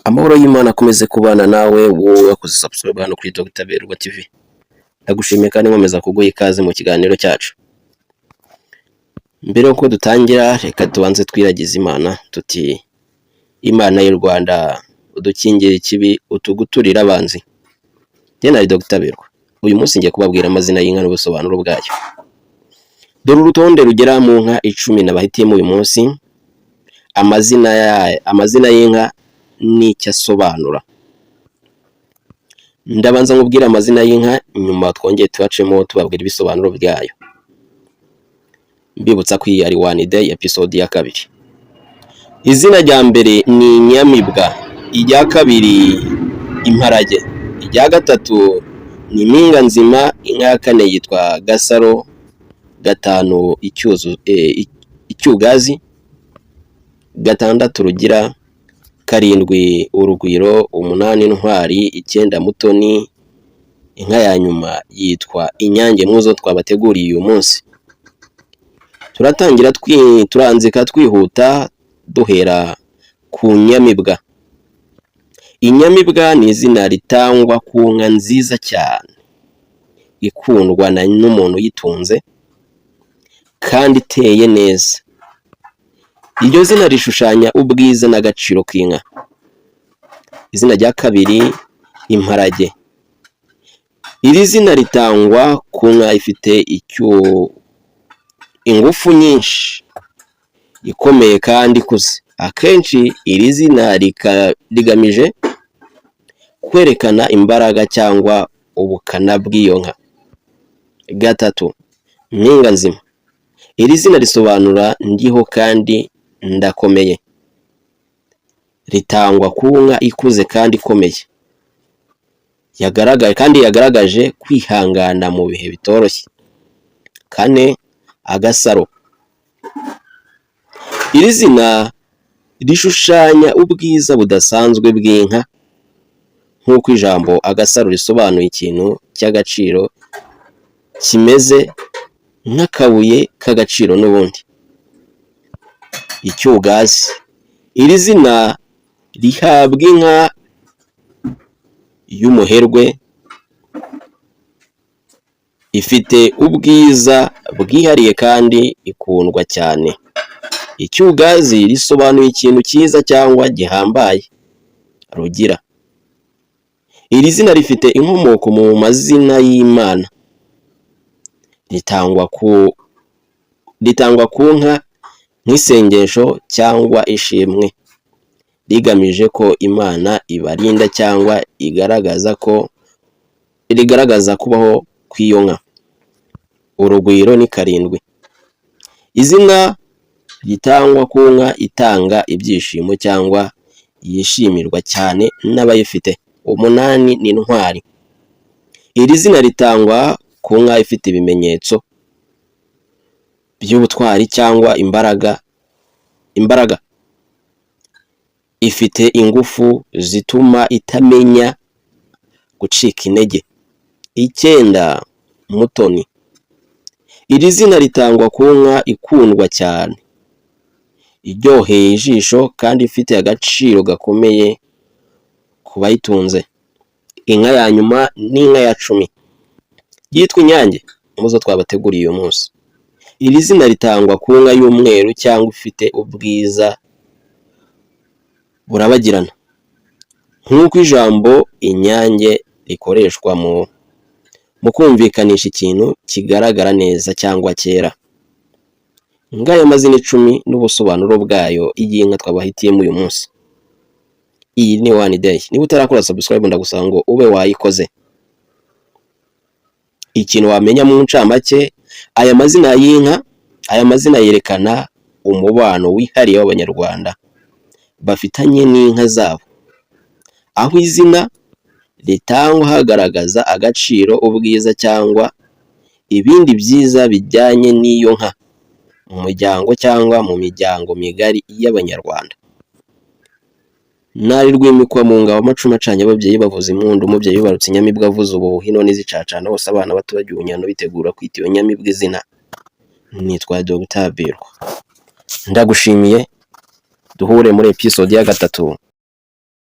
Amahoro y'Imana akomeze kubana nawe, wowe wakoze subscribe hano kuri Dr Berwa TV. Ndagushimiye kandi nkomeza kuguha ikaze mu kiganiro cyacu. Mbere y'uko dutangira, reka tubanze twiragize Imana tuti: "Imana y'u Rwanda, udukingire ikibi, utuguturire abanzi." Njye nari Dr Berwa. Uyu munsi ngiye kubabwira amazina y'inka n'ubusobanuro bwayo. Dore urutonde rugera mu nka 10 nabahitiyemo uyu munsi, amazina yayo, amazina y'inka n'icyo asobanura. Ndabanza nkubwire amazina y'inka, nyuma twongere tubacemo tubabwira ibisobanuro byayo. Mbibutsa ko iyi ari One Day, episode ya kabiri. Izina rya mbere ni Inyamibwa, irya kabiri Imparage, irya gatatu ni Impinga Nzima, inka ya kane yitwa Gasaro, gatanu Icyuzu, Icyugazi, gatandatu Rugira, karindwi Urugwiro, umunani Intwari, icyenda Mutoni, inka ya nyuma yitwa Inyange muzo twabateguriye uyu munsi. Turatangira turanzika twihuta duhera ku Nyamibwa. Inyamibwa ni izina ritangwa ku nka nziza cyane, ikundwa n'umuntu uyitunze kandi iteye neza. Iryo zina rishushanya ubwiza n'agaciro k'inka. Izina rya kabiri, Imparage. Iri zina ritangwa ku nka ifite ingufu nyinshi, ikomeye kandi ikuze. Akenshi iri zina rigamije kwerekana imbaraga cyangwa ubukana bw'iyo nka. Gatatu, Mpinga Nzima. Iri zina risobanura "ndiho kandi ndakomeye". Ritangwa ku nka ikuze kandi ikomeye, yagaragaye kandi yagaragaje kwihangana mu bihe bitoroshye. Kane, Agasaro. Iri zina rishushanya ubwiza budasanzwe bw'inka, nk'uko ijambo agasaro risobanuye ikintu cy'agaciro kimeze nk'akabuye k'agaciro n'ubundi. Icyugazi. Iri zina rihabwa inka y'umuherwe ifite ubwiza bwihariye kandi ikundwa cyane. Icyugazi risobanuye ikintu cyiza cyangwa gihambaye. Rugira. Iri zina rifite inkomoko mu mazina y'Imana. Ritangwa ku nka nk'isengesho cyangwa ishimwe, rigamije ko Imana ibarinda cyangwa igaragaza ko rigaragaza kubaho kw'iyo nka. Urugwiro ni karindwi. Izina ritangwa ku nka itanga ibyishimo cyangwa yishimirwa cyane n'abayifite. Umunani ni Intwari. Iri zina ritangwa ku nka ifite ibimenyetso by'ubutwari cyangwa imbaraga. Ifite ingufu zituma itamenya gucika intege. Icyenda, Mutoni. Iri zina ritangwa ku nka ikundwa cyane, iryoheye ijisho kandi ifite agaciro gakomeye ku bayitunze. Inka ya nyuma ni inka ya 10 yitwa Inyange muzo twabateguriye uyu munsi. Iri zina ritangwa ku nka y'umweru cyangwa ifite ubwiza burabagirana, nk'uko ijambo inyange rikoreshwa mu kumvikanisha ikintu kigaragara neza cyangwa cyera. Ngaya amazina 10 n'ubusobanuro bwayo y'inka twabahitiyemo uyu munsi. Iyi ni One Day. Niba utarakora subscribe, ndagusaba ngo ube wayikoze. Ikintu wamenya mu ncamake, aya mazina y'inka, aya mazina yerekana umubano wihariye w'Abanyarwanda bafitanye n'inka zabo, aho izina ritangwa hagaragaza agaciro, ubwiza cyangwa ibindi byiza bijyanye n'iyo nka mu muryango cyangwa mu miryango migari y'Abanyarwanda. Nari rwimikwa mu ngabo, amacumu acanye, ababyeyi bavuza impundu, umubyeyi wibarutse inyamibwa avuza ubuhuha, inoni zicacana hose, abana bato bajya ubunyano bitegura kwita iyo nyamibwa izina. Nitwa Dr Birwa. Ndagushimiye, duhure muri episode ya gatatu.